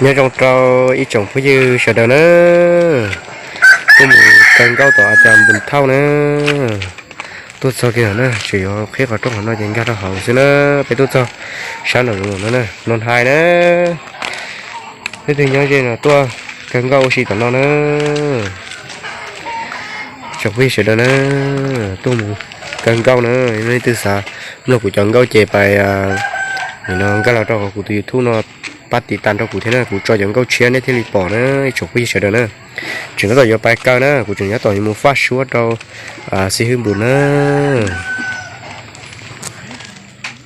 Nyob zoo rau ib tsoom phooj ywg sawv daws na, tuaj mus kaw nkauj tom a cas npus thauj na. Tuaj txog kiag na, tseem yuav qhib qhov rooj qhov no ces nkag rau hauv xwb na. Peb tuaj txog sab nraum zoov no na, no hais na, leej twg nyob ze no tuaj kaw nkauj ua si tom no na. Tsoom phooj ywg sawv daws na, tuaj mus kaw nkauj na, leej twg xav mloog kuv cov nkauj ces pais no nkag los rau hauv kuv tus YouTube no, pab tiv tas rau kuv thiab na, kuv tso cov nkauj tshiab nej thiaj li pom na, ib tsoom phooj ywg sawv daws na. Tseem tab tom yuav pais kaw na, kuv tseem tab tom yuav mus faj suab rau xib hwb npus na.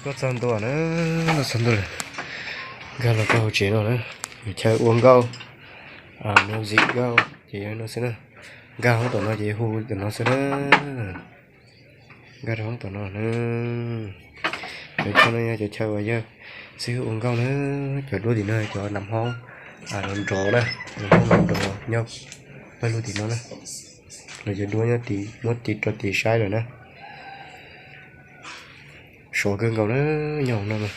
Tuaj txog ntua na, tuaj txog ntua lawm, nkag los rau hauv tsev no na, chaw ua nkauj, music nkauj ces yog no xwb na. Nkag hoob tom no ces hu tom no xwb na. Nkag rau hoob tom no na. Cov chaw no yog cov chaw uas yog xib hwb ua nkauj na. Cov duab tim no cov nam hoob nrov na, nam hoob nrov nyob pawg lug tim no na. Los cov duab nyob tim, muab tiv rau tim saib lawm na. Sov kawg nkaus na, nyob hauv no mas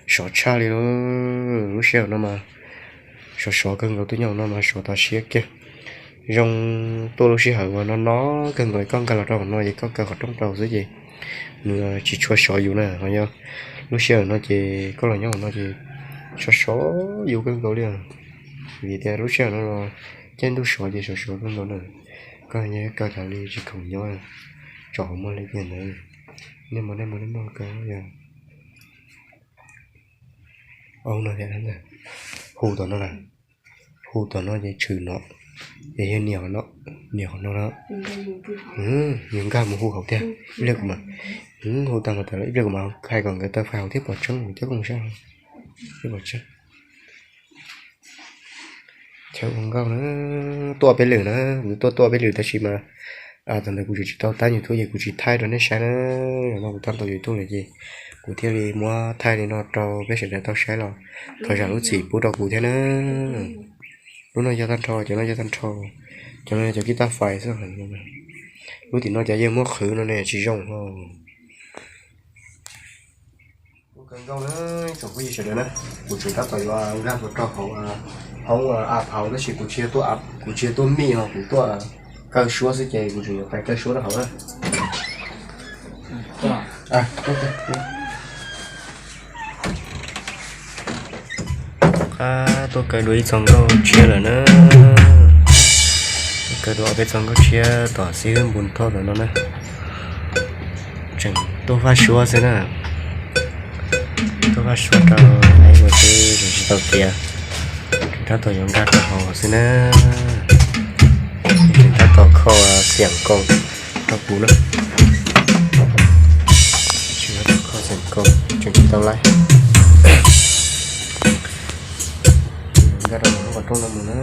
sov tshaj li lauj. Lub sij hawm no mas sov sov kawg nkaus, tuaj nyob hauv no mas sov tas siab kiag. Zoo tuaj lub sij hawm uas no no kawg nkaus koj nkag los rau hauv no ces koj kaw qhov rooj rau xwb ces nws tsis tshua sov yus na. Ho yog lub sij hawm no ces koj los nyob hauv no ces sov sov yus kawg nkaus li. Vim tias lub sij hawm no los caij ntuj sov ces sov sov kawg nkaus na. Koj nyob koj tas li tsis khoom nyob, tso hauv muag li tiag ntawd. Nej mus, nej mus, nej mus kaw yog. Hu no thiab, hu tom no lawm, hu tom no ces tshwm no, ces yog nias qhov no, nias qhov no na. Yus nkag mus hu hauv tiag, ib pliag kuv mam, hu tag mas tas lawm, ib pliag kuv mam hais kom nkawd tau fais hauv thiab pom tseeb, coj koj mus saib thiab pom tseeb. Chaw ua nkauj na, tuaj peb lwm na, kuv tuaj tuaj peb lwm tab sis mas thaum ntawd kuv tseem tsis tau tab YouTube ces kuv tsis thaij rau nej saib na. Zaum no kuv tab tau YouTube lawm ces kuv thiaj li muab thaij li no rau peb sawv daws tau saib los thov zam lub txim pub rau kuv thiab na. Lub no yog tag nrho, cov no yog tag nrho, cov no yog cov kib taj fais xwb. Lub tim no cov yawg muab qhwv no ne tsis zoo ho. Ua kawg nkauj na, tsoom phooj ywg sawv daws na, kuv tseem tab tom yuav nkag mus rau hauv hoob av phauv tab sis kuv tsis yog tuaj, kuv tsis yog tuaj mij ho kuv tuaj kaw suab xwb ces kuv tseem yuav pais kaw suab rau hauv na. Qab tuaj kaw dua ib txog nkauj tshiab lawm na. Tuaj kaw dua ob peb txog nkauj tshiab tom xib hwb npus thoj tom no na. Tseem tuaj faj suab xwb na. Tuaj faj suab rau lawv ua teb tseem tsis tau tiav. Tseem tab tom yuav nkag rau hauv xwb na. Tseem tab tom kho xiam nkoos rau kuv na. Tseem tab tom kho xiam nkoos tseem tsis tau laib. Nkag rau hauv lub qhov rooj no mus na.